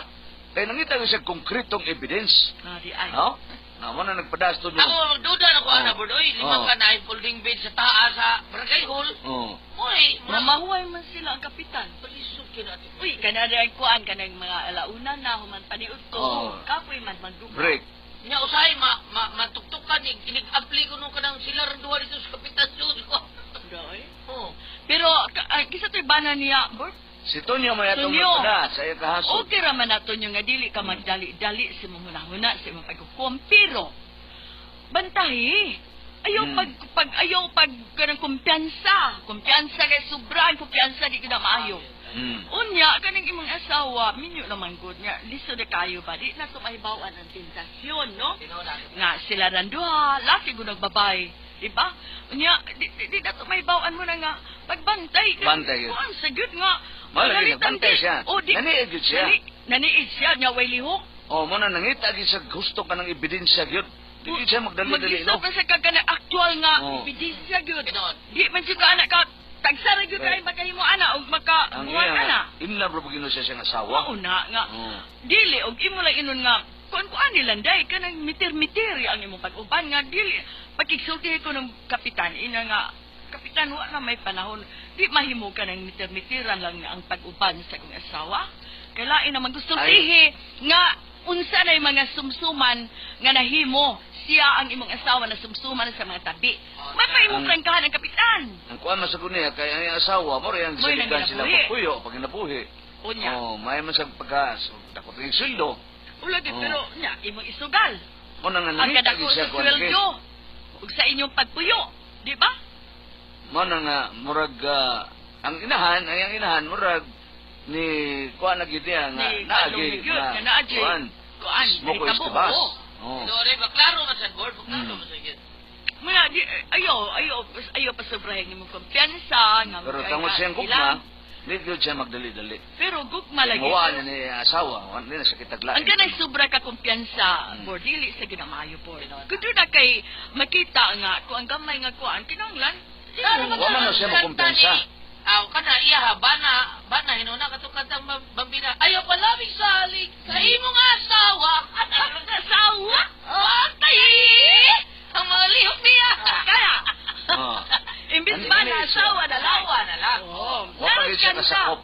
Kay nangita gyud siya konkretong evidence. Ah, di ay. No? Na mo na nagpadas Tonyo. Ako, magduda na ko, Ah. na bodoy, lima Oo. ka na ay folding bed sa taas sa barangay hall. Oo. Uy, Mamahuay man sila ang kapitan. Palisod kina ate. Uy, kanari ang kuan kanang mga alauna na human paniud ko. Oo. Kapoy man magduga. Break. Nya usahay ma, ma matuktukan inig-apply ko nung kanang sila rin duha dito sa kapitan Sus ko. Doy. Oh. Pero kisa to'y bana niya, Bert. Si Tonyo may atong Tonyo. na sa iya kahasol. Okay ra man nato nyo nga dili ka magdali-dali sa imong hunahuna sa imong paghukom pero bantahi. Ayaw pag ayaw pag kanang kumpiyansa, kumpiyansa kay sobra ang kumpiyansa di ka na maayo. Unya kanang imong asawa minyo naman gud nga lisod na kayo ba di na tumahibaw-an ang tentasyon no? Tinuod ate. Nga sila ran duha, laki gud nagbabay. Diba? Unya, di na tumahibaw-an mo na nga pagbantay. Bantay yun. Kuan sa gyud nga. Mao lagi Panalitan nagbantay di- siya. Oh, di, Naniid gyud siya. Naniid siya, nya way lihok. Oh, mo na nangita gyud sa gusto ka ng ebidensya gyud. Di gyud siya magdali-dali Mag-isip no. pa sa kagana actual nga Oh. ebidensya gyud. Tinuod. Di man siya ka anak ka tagsara gyud kay makahimo ana og maka Ang buhat iya, ana. in love ra gyud siya siyang asawa. Mao na nga. Oh. Dili og imo lang inon nga kuan kuan nila day kanang mitir-mitir ang imong pag-uban nga dili pagkigsulti ko ng kapitan ina nga kapitan wa na may panahon di mahimo ka ng mitir-mitiran lang ang pag-uban sa imong asawa kay lain naman gustong nga unsa na mga sumsuman nga nahimo siya ang imong asawa na sumsuman sa mga tabi may paimong prangkahan ang kapitan. Ang kuan man sa niya kay ang iyang asawa mo rin ang Mo'y saligan sila nanginabuhi. pagpuyo pag ginabuhi. Unya. Oh, may man sa pagka so, dakot ng sweldo. Ulagi Oh. pero nya imong isugal Mo na nga ang nangita kadako gyud siya sa kuan kay. sweldo ug sa inyong pagpuyo di ba? Mo na nga murag ang inahan, ang iyang inahan murag ni kuan na gyud niya nga Ni naagi Kalong gyud, nga naagi. kuan. Kuan, Smoke is nahitabo, the bus. oo. Oh. Tinuod ba klaro man sa board, klaro man sa gyud. Muna, di, ayo, ayo, ayo pa sobrahin imong kumpiyansa. Nga, Pero nga- tungod siyang gugma, ilang. di gyud siya magdali-dali. Pero gugma lagi. Mawaan na ni asawa, wa ni na siya kitaglain. Ang kanang sobra ka kumpiyansa, por dili sa ginamayo por. Kundo na kay makita nga kung ang gamay nga kuan kinahanglan. Klaro Wa man na siya makumpiyansa. Aw kana iya ha bana bana hinuna katong kantang bambina. Ayaw palabig salik sa imong asawa. Asawa. Patay! Ang mga lihok niya. Kaya. Oh. Imbis Ani- ba ani na siya. asawa na lang. Asawa na lang. Oo. Wa pa gyud siya Naros kasakop.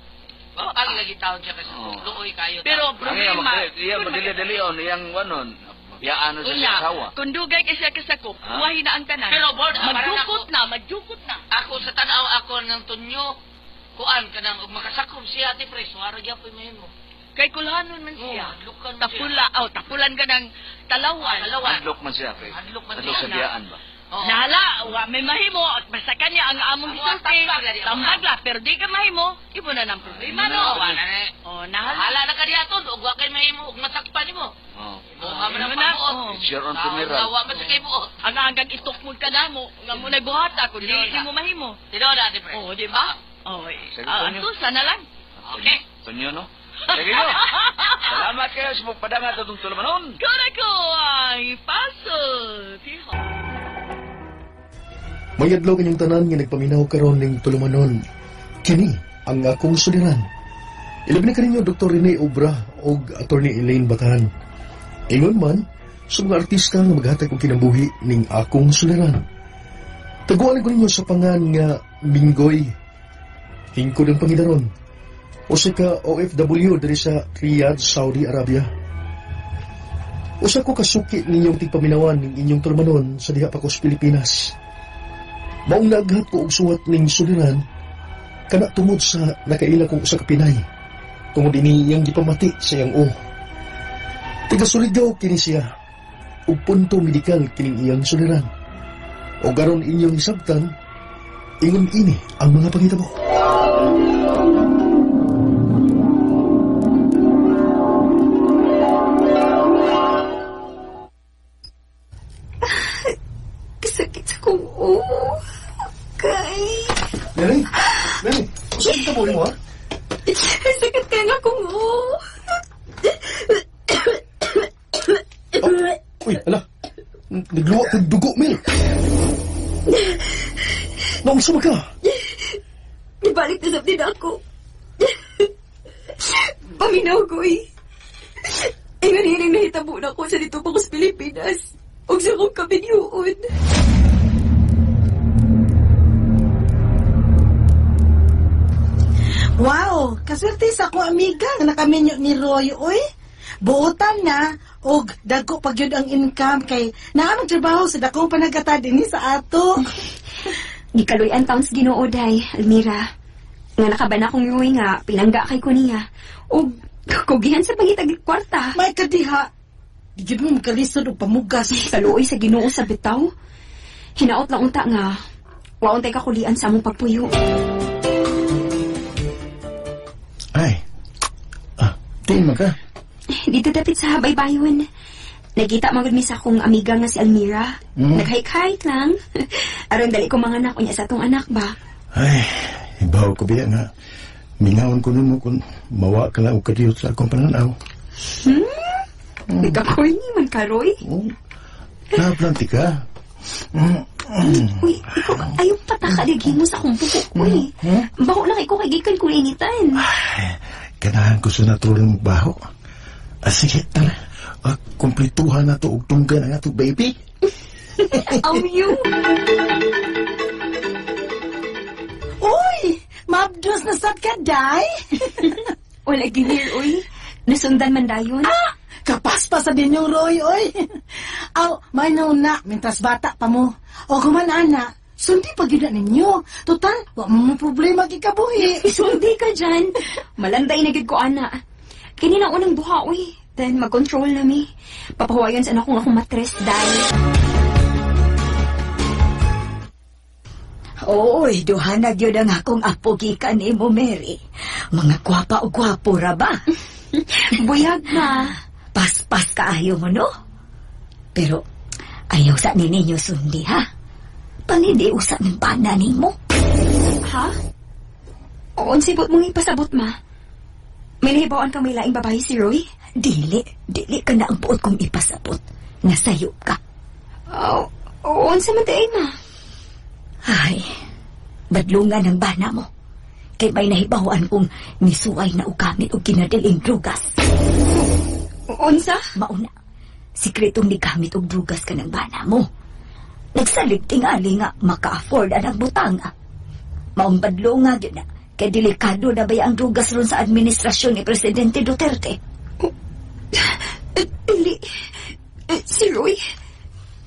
Bakal lagi taon siya kasi Oo. luoy kayo. Pero Ang iya problema. iya magdali-dali on iyang wanon. Biyaan na siya sa Unya, asawa. kung dugay kay siya kasakop, Ha? huwahin na ang tanan. Pero, Board, ah, para Magdukot nako- na, magdukot na. Ako sa tanaw ako ng tunyo, kuan ka nang ug makasakop siya ate pre, suwara gyapon mahimo. Kay kulhanon man siya. Oo, hadlukan man siya. Tapula, oh, tapulan ka ng talawan. Talawan. Hadlok man siya kay. Hadlok man Hadlok siya. sa biyaan ba. Oo. Nahala, wa may mahimo at basta kanya ang among Amo, gisulti. tambag la di, amo. Tambag la, pero di ka mahimo, ibo na ng problema no. Wala na. Oh, nahala. Hala na ka diha ton, ug wa kay mahimo ug masakpan nimo. Oh. Buha man ang Ano na, pagbuot. oh. It's your own funeral. Wa man sa kay buot. Ang hanggang itukmod ka na mo, nga mo buhata kun di di mo mahimo. Tinuod ate pre. Oh, di ba? Oh, Sige, ah, Tonyo. atusa na lang. Okay. Tonyo no. Sige no. Salamat kayo sa pagpadanga atong tulumanon. Kurako ang paso. Tiho. May adlaw kanyang tanan nga nagpaminaw karon ning tulumanon. Kini ang akong suliran. Ilabi na kaninyo Dr. Rene Obra og Attorney Elaine Batahan. Ingon man, sa mga artista nga maghatag og kinabuhi ning akong suliran. Taguan ko ninyo sa pangan nga Minggoy. Hingkod ang pangidaron. Usa ka OFW diri sa Riyadh, Saudi Arabia. Usa ko kasuki ninyong tigpaminawan ning inyong tulumanon sa diha pa ko sa Pilipinas. Maong naaghat ko og suwat ning suliran kana tungod sa nakaila kong usa ka Pinay. Tungod ini iyang gipamati sa iyang o. Tiga Surigao kini siya ug punto medikal kining iyang suliran. O garon inyong hisabtan, ingon ini ang mga panghitabo. Kasakit sa kong ulo. Kay... Mary, Mary, usa kita mo ha? Sakit kay nga kong ulo. Uy, ala. Nagluwa kong dugo, Mel. Naunsa man ka? Ibalik na sa din ako. Paminaw ko eh. Ingan hining nahitabo na ako sa dito pa ko sa Pilipinas. Og sa akong kabinyuon. Wow, kaswerte sa akong amiga nga nakaminyo ni Roy, oy. Buotan na og dagko pa gyud ang income kay naa trabaho sa dakong panagata dinhi sa ato. Gikaluy-an taon sa Ginoo day, Almira. Nga nakaban akong Roy nga pinangga kay ko niya. Og kugihan sa pangitag kwarta. May kadiha. Di gyud mo makalisod og pamugas. Kaluoy sa Ginoo sa bitaw. Hinaot lang unta nga waon tay kakulian sa among pagpuyo. Ay. Ah, tiin man ka. Dito dapit sa baybayon. Nagkita man gud mi sa akong amiga nga si Almira. Nag-hike-hike lang. Aron dali ko mga anak unya sa atong anak ba. Ay, ibaw ko biya nga. Mingaon ko nimo kung mawa ka lang og kadiyot sa akong pananaw. Nagka-corny man ka, Roy. Naplanti ka. Uy, ikaw, ayaw pataka lagi mo sa akong buhok, uy. Baho na kay ko kay gikan ko initan. Ay, ganahan ko sa natural mong baho. Ah, sige, tara. Ah, kumplituhan na to og tunggan ang ato, baby. Aw, you. Uy, mabdos na sad ka, day. Wala ginir, uy. Nasundan man dayon. Ah, kapaspas sa dinyong Roy, oy. Aw, may nauna, mintras bata pa mo. O kuman, ana, sundi pa gyud na ninyo. Total, wa mo problema gikabuhi. Sundi ka dyan. Malanday na gyud ko, ana. Kini na unang buha, uy. Then, mag-control na mi. Papahuwayan sa anak kong akong matres, day. Oy, duha na gyud ang akong apo gikan nimo, Mary. Mga gwapa o gwapo ra ba? Buyag na. Paspas kaayo mo, no? Pero ayaw sa ninyo sundi, ha? Panindi usa ng bana nimo. Ha? Unsay buot mong ipasabot, ma? May nahibawan kang may laing babae si Roy? Dili, dili ka na ang buot kong ipasabot. Nasayop ka. Oh, unsa man di ay, ma? Ay, badlungan ang bana mo. Kay may nahibawan kong nisuway na ugamit og kinadiling drugas. Unsa? Mauna, sikretong nigamit og drugas ka ng bana mo. Nagsalig tingali nga maka-afford ang butanga. Maong badlunga gyud na, kay delikado na baya ang drugas ron sa administrasyon ni Presidente Duterte. Dili, si Roy,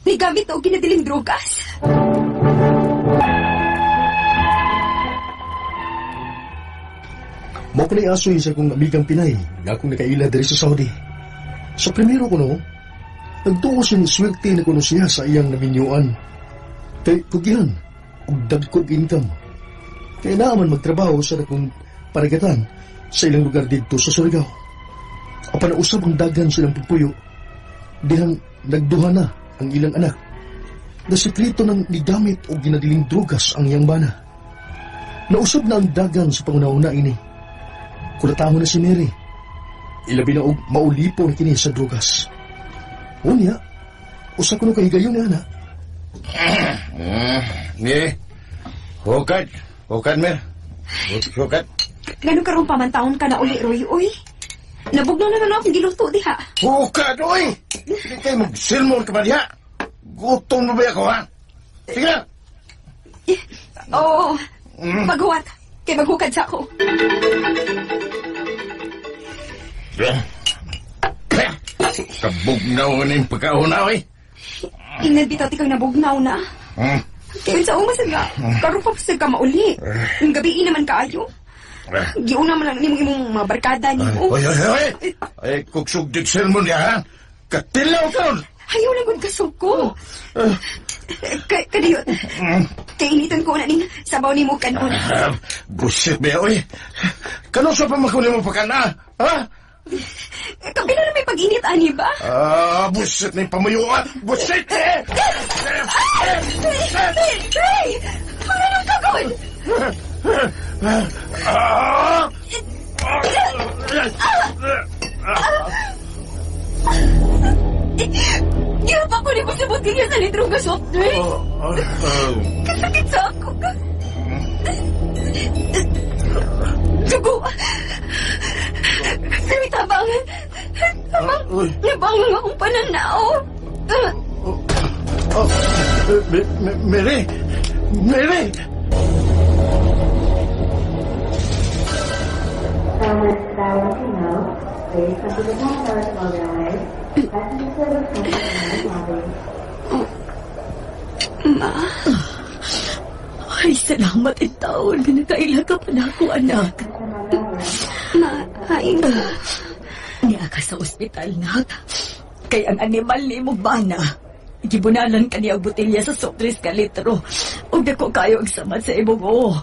nigamit na og kinadiling drugas. Mao ko asoy sa akong amigang Pinay nga akong nakaila diri sa Saudi. Sa primero ko no, nagtuo siya ni swerte na kuno siya sa iyang naminyuan. Kay kugihan, og dagkog income. Kay naa man magtrabaho sa dakong paragatan sa ilang lugar didto sa Surigao. Apan nausab ang dagan sa ilang pagpuyo, dihang nagduha na ang ilang anak. Na sekreto ng nigamit o ginadiling drugas ang iyang bana. Nausab na ang dagan sa pangunauna ini. Kulatahon na si Mary. Ilabi na og maulipo na kini sa drugas. Unya, usa kuno kahigayon ni ana. Ni, hukad. Hukad, Mer. Hukad. Ganun karong pamantaon ka na uli, Roy, uy. Nabugnaw na naman akong giluto diha. Hukad, uy! Hindi kayo magsilmon ka ba diha? Gutom na ba ako, ha? Sige na! Oo. Paghuwat. Kay maghukad sa ako. Kabugnaw na yung pagkauna, oy. Ingnan bitaw ti kang nabugnaw na. Kaya sa umasag nga, karon pa pasag ka mauli. Yung gabi naman kaayo. Giuna man lang nimong imong mga barkada nimo. Oy, oy, oy! Ay, kugsugdig sermon niya, ha? Katilaw ka nun! Ayaw lang gud kasuko. Kadiyot. Kainitan ko na ning sabaw nimo kanon. Busit ba, oy? Kano sa pamakuli mo pa ka na, ha? Kabila na may pag-init, ani ba? Ah, busit na yung pamayuan! Busit, eh! Hey! Manganong kagod! Gihap ako ni mo sa botilya sa litrong nga soft drink. Kasakit sa ako. Dugo. Pero tabangan. Nabangan akong pananaw. Mary! Mary! Ma. Ay, salamat in taon. Nakaila ka pa na ako, anak. Ma, hain ko. Niya ka sa ospital, nak. Kay ang animal ni imong bana. Gibunalan ka niya og botelya sa soft drinks ka litro. Ug dako kayo ang samad sa imong oo.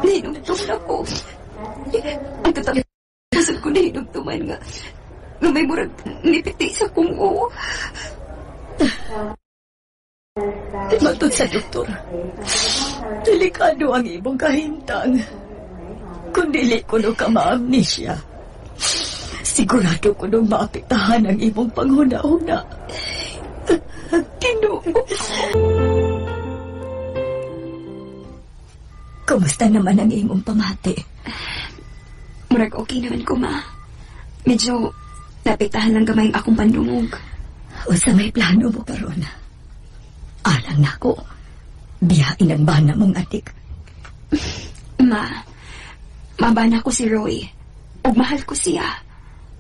Nahinumdum na ko. Ang katapos ko nahinumduman nga. Nga may murag nipiti sa kong oo. Matod sa doktor, delikado ang imong kahimtang. Kung dili ko no ka ma-amnesia, sigurado ko nung maapektahan ang imong panghuna-huna. Ginoo. Kumusta naman ang imong pamati? Murag okay naman ko, ma. Medyo naapektahan lang gamay ang akong pandungog. Unsa may plano mo karon? Alang nako, biyain ang bana mong adik. Ma, mabana ko si Roy. Ug mahal ko siya.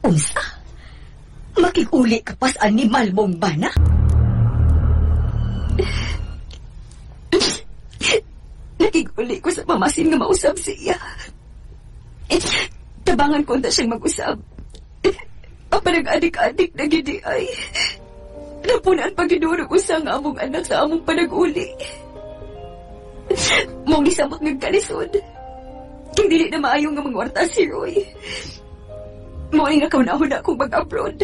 Unsa? Makiguli ka pa sa animal mong bana? Nakiguli ko sa pamasin nga mausab siya. Tabangan ko na siyang mag-usab. Ang panag-adik-adik na gidi ay napunan pag-inurog usa nga among anak sa among panag-uli. Mong nisamot ngagkalisod. Kay dili na maayo nga mangwarta si Roy. Mao ni nakaunahon na akong mag-abroad.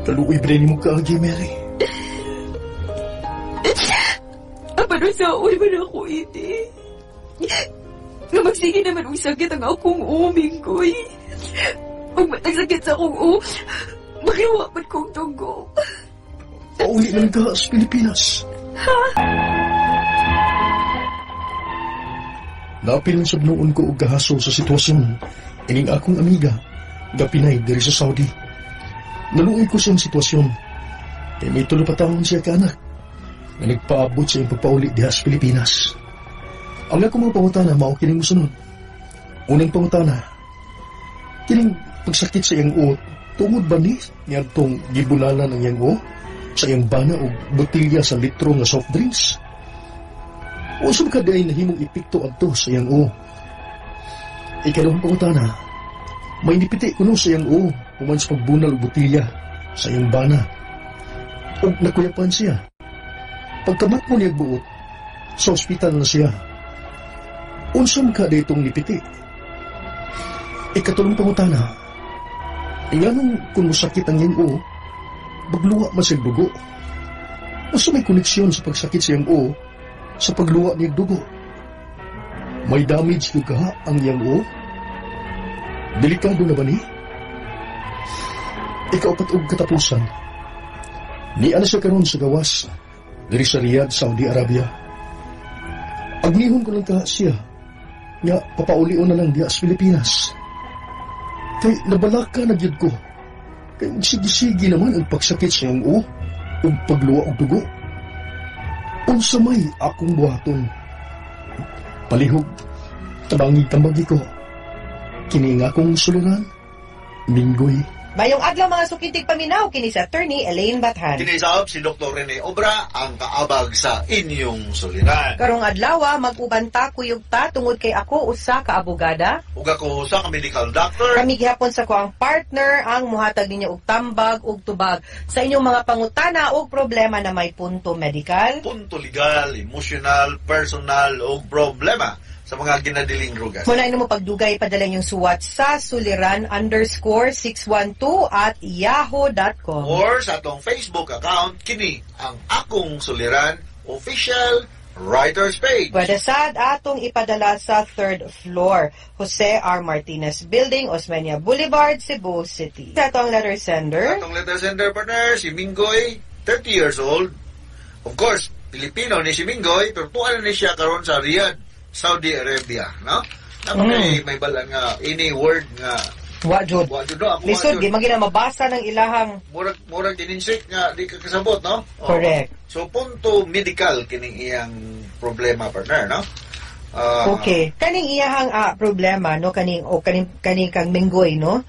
Kaluoy ba rin mo kaagi, Mary? Apan sa man ako iti. Nga magsige naman og sakit ang akong umingkoy. Ug matag sakit sa akong u, makiwa man kong tunggo. Pauli na lang ka sa Pilipinas. Ha? Napil lang sab noon ko og gahasol sa sitwasyon. Ining akong amiga, gapinay diri sa Saudi. Naluoy ko siyang sitwasyon. Kay may tulo pa taon siya kaanak. Nga nagpaabot sa iyang pagpauli diha sa Pilipinas. Ang akong mga pangutana mao kining mosunod. Unang pangutana, kining pagsakit sa iyang uot, tungod ba ni niadtong gibulalan ang iyang uot sa iyang bana og botelya sa litro nga soft drinks? Unsa man ka diay nahimong epekto adto sa iyang uo? Ikalawang pangutana, may nipiti kuno sa iyang uo human sa pagbunal og botelya sa iyang bana. Og nakuyapan siya. Pagkamat mo niya buot, sa ospital na siya. Unsa man ka ditong nipiti? Ikatulong pangutana, nganong kung mosakit ang iyang uo, bagluwa man siyang dugo. Unsa may koneksyon sa pagsakit sa iyang uo sa pagluwa niyang dugo? May damage gyud kaha ang iyang uo? Delikado na ba ni? Ikaupat og katapusan, niya na siya karon sa gawas, diri sa Riyadh, Saudi Arabia. Agnihon ko lang kaha siya, nga papaulion na lang diya sa Pilipinas. Kay nabalaka na gyud ko. Kay magsigi-sigi naman ang pagsakit sa iyang uo ug pagluwa og dugo. Unsa may akong buhaton? Palihog, tabangi tambagi ko. Kini nga akong suliran, Minggoy. Mayong adlaw mga sukintig paminaw kini sa Attorney Elaine Bathan. Kini sa si Dr. Rene Obra ang kaabag sa inyong suliran. Karong adlaw mag-uban ta kuyog ta tungod kay ako usa ka abogada. Ug ako usa ka medical doctor. Kami gihapon sa ko ang partner ang muhatag ninyo og tambag ug tubag sa inyong mga pangutana ug problema na may punto medical, punto legal, emotional, personal ug problema sa mga ginadiling drugas. Muna mo pagdugay, padala inyong suwat sa suliran_612@yahoo.com. Or sa atong Facebook account, kini ang Akong Suliran Official Writers Page. Pwede sad atong ipadala sa third floor, Jose R. Martinez Building, Osmeña Boulevard, Cebu City. Sa atong letter sender. Atong letter sender partner, si Minggoy, 30 years old. Of course, Pilipino ni si Minggoy, pero tuwa na ni siya karon sa Riyadh, Saudi Arabia, no? Napakay may balan nga any word nga Wa jud. Wa jud, no? Ako wa Lisod jud. gi magina mabasa ng ilahang Murag gininsik nga di ka kasabot, no? Oo. Correct. So punto medical kining iyang problema, partner, no? Okay. Kaning iyahang problema, no, kaning o kaning kaning kang Minggoy, no.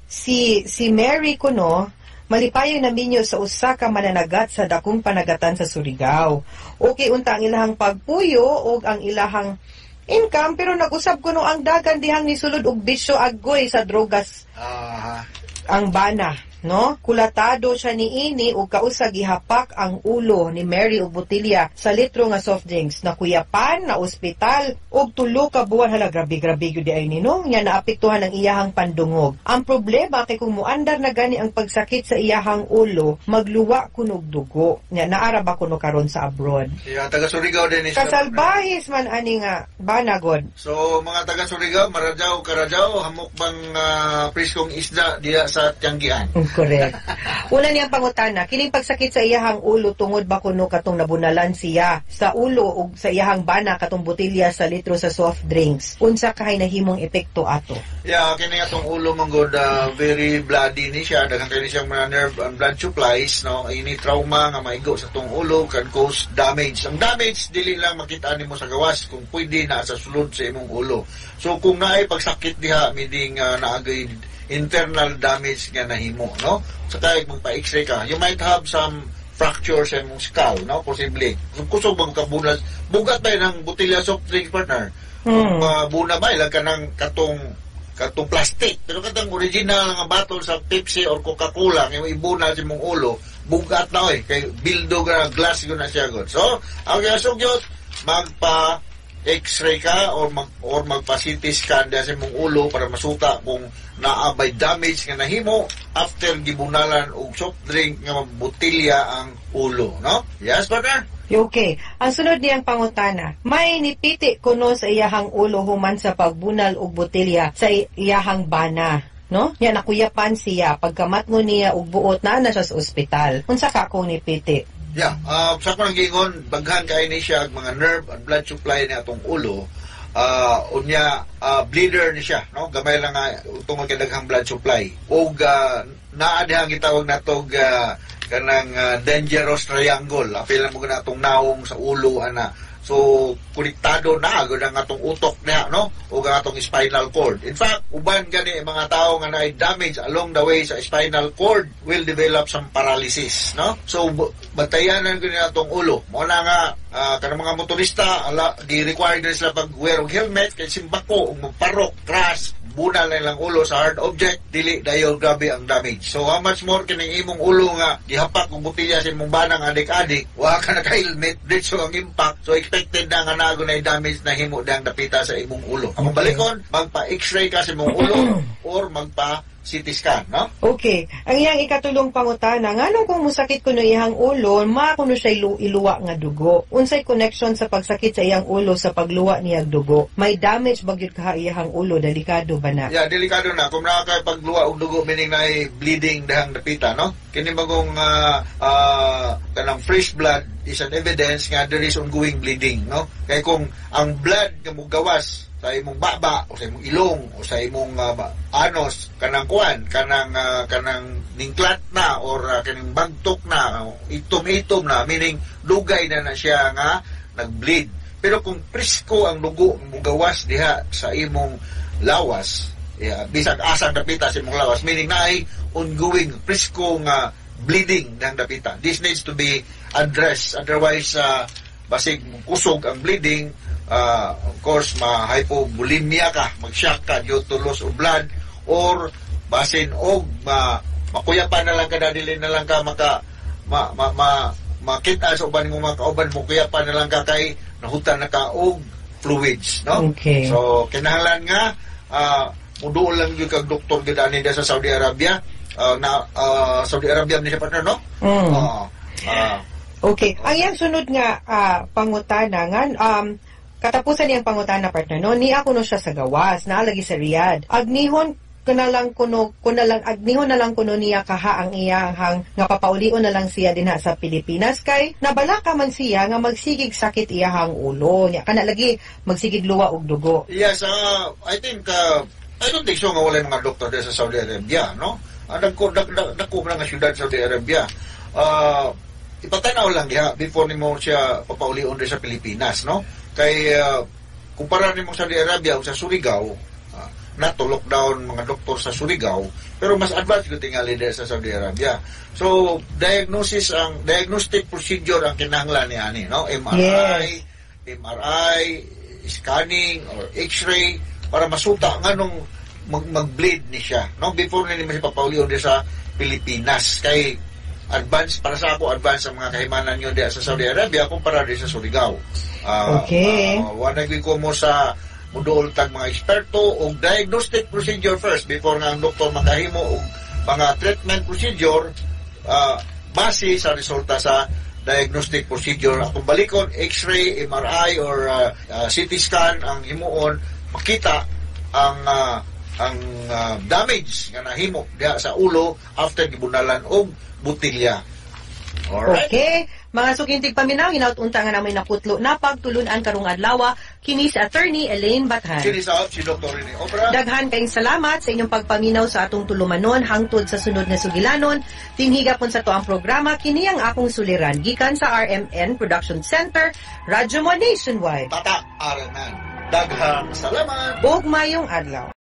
Si si Mary kuno malipayon na minyo sa usa ka mananagat sa dakong panagatan sa Surigao. Okay unta ang ilahang pagpuyo og ang ilahang income, pero nag-usab kuno ang dagan dihang nisulod og bisyo agoy sa drogas ang bana, no? Kulatado siya niini ug kausa gihapak ang ulo ni Mary og botelya sa litro nga soft drinks. Nakuyapan na ospital og 3 ka buwan. Hala, grabe, grabe gyud di ay ni, no? Nya naapektuhan ang iyahang pandungog. Ang problema kay kung muandar na gani ang pagsakit sa iyahang ulo, magluwa kunog dugo. Nya naara ba kuno karon sa abroad? Yeah, taga Surigao din ni siya. Kasalbahis man ani nga bana god. So mga taga Surigao, Maradyaw, Karadyaw, hamok bang preskong isda diya sa Tianggian? Correct. Una niyang pangutana, kining pagsakit sa iyahang ulo tungod ba kuno katong nabunalan siya sa ulo ug sa iyahang bana katong botelya sa litro sa soft drinks? Unsa kahay nahimong epekto ato? Yeah, kini atong ulo man gud, very bloody ni siya, daghan kini siyang mga nerve and blood supplies, no? Ini trauma nga maigo sa atong ulo can cause damage. Ang damage dili lang makita nimo sa gawas, kung pwede na sa sulod sa imong ulo. So kung naay pagsakit diha, meaning naagay internal damage nga nahimo, no? Sa kahit magpa-X-ray ka, you might have some fracture sa imong skull, no? Posible. Kung kusog bang kabunas, bugat ba ng botelya soft drink, partner? Buna ba ilang kanang katong plastic, pero katong original nga bottle sa Pepsi or Coca-Cola nga ibuna sa imong ulo, bugat na oy, kay bildo nga glass yun na siya god. So ang sugyot, magpa X-ray ka or magpa CT scan diya sa imong ulo para masuta kung naa bay damage nga nahimo after gibunalan og soft drink nga botelya ang ulo, no? Yes, partner. Okay. Ang sunod niyang pangutana, may nipiti kuno sa iyahang ulo human sa pagbunal og botelya sa iyahang bana, no? Nya nakuyapan siya, pagkamatngon niya og buot naa na siya sa ospital. Unsa ka kung nipiti? Yeah, sa akong giingon, baghan kay ni siya ang mga nerve and blood supply ni atong ulo. Unya bleeder ni siya, no? Gamay lang nga tungod kay daghang blood supply. Ug naa dihang gitawag natog kanang dangerous triangle. Apil mo na atong nawong sa ulo ana. So konektado na gud ang atong utok niya, no? Ug ang atong spinal cord. In fact, uban gani mga tao nga naay damage along the way sa spinal cord will develop some paralysis, no? So bantayanan gud ni atong ulo. Mo na nga kanang mga motorista ala gi-required na sila pag wear og helmet kay simbako ug magparok, crash, bunal na ilang ulo sa hard object, dili dayon grabe ang damage. So how much more kining imong ulo nga gihapak og botelya sa imong banang adik-adik, wa ka naka-helmet, diretso ang impact. So expected na nga naa na damage na himo dang dapita sa imong ulo. Ang balikon, magpa X-ray ka sa imong ulo or magpa CT scan, no? Okay. Ang iyang ikatulong pangutana, nganong kung musakit kuno iyang ulo, ma kuno siya iluwa nga dugo? Unsay connection sa pagsakit sa iyang ulo sa pagluwa niyang dugo? May damage ba gyud kaha iyang ulo? Delikado ba na? Yeah, delikado na. Kung naa pagluwa og dugo, meaning na bleeding dahang dapita, no? Kini bagong kanang fresh blood is an evidence nga there is ongoing bleeding, no? Kay kung ang blood nga mugawas sa imong baba o sa imong ilong o sa imong anus, kanang kuan, kanang ningklat na or kaning bagtok na, itom-itom na, meaning dugay na na siya nga nag-bleed. Pero kung presko ang dugo mugawas diha sa imong lawas, yeah, bisag asang dapita sa imong lawas, meaning naay ongoing presko nga bleeding ng dapita. This needs to be addressed, otherwise basig kusog ang bleeding, of course ma-hypovolemia ka, mag-shock ka due to loss of blood, or basin og makuyapan na lang ka, dili na lang ka maka ma, ma, ma, makita sa uban mo mga kauban mo, kuyapan na lang ka kay nahutan na ka og fluids, no? So kinahanglan nga muduol lang gyud kag doktor gyud ani sa Saudi Arabia. Na Saudi Arabia ni siya, partner, no? Okay. Ang iyang sunod nga pangutana nga katapusan niyang pangutana, partner, no, niya kuno siya sa gawas, naa lagi sa Riyadh. Agnihon ko na lang kuno ko na lang agnihon na lang kuno niya kaha ang iyahang nga papaulion na lang siya dinha sa Pilipinas kay nabalaka man siya nga magsigig sakit iyahang ulo niya, kana lagi magsigig luwa og dugo. Yes, I think I don't think so nga walay mga doktor diri sa Saudi Arabia, no? Ang dagko dag, dag, dako man nga syudad sa Saudi Arabia. Ipatanaw lang diha before nimo siya papaulion diri sa Pilipinas, no? Kay kumpara nimo Saudi Arabia ug sa Surigao, nato lockdown mga doktor sa Surigao, pero mas advanced gyud tingali diri sa Saudi Arabia. So, diagnosis ang diagnostic procedure ang kinahanglan ni ani, no? MRI, MRI, scanning or X-ray para masuta nganong mag-bleed ni siya, no? Before ni mo siya papaulion diri sa Pilipinas kay advance para sa ako, advance ang mga kahimanan nyo diya sa Saudi Arabia kumpara diri sa Surigao. Wala ko mo sa muduol tag mga eksperto og diagnostic procedure first before nga ang doktor makahimo og mga treatment procedure base sa resulta sa diagnostic procedure. Akong balikon, X-ray, MRI or CT scan ang himuon, makita ang damage nga nahimo diha sa ulo after gibunalan og botelya. Alright. Okay. Mga suking tigpaminaw, hinaut unta nga namoy nakutlo na pagtulunan karong adlaw kini si Attorney Elaine Bathan. Kini sa si Dr. Rene Obra. Daghan kayong salamat sa inyong pagpaminaw sa atong tulumanon hangtod sa sunod nga sugilanon. Tinhiga pun sa to ang programa kini ang akong suliran gikan sa RMN Production Center, Radyo Mo Nationwide. Tatak RMN. Daghang salamat. Ug mayong adlaw.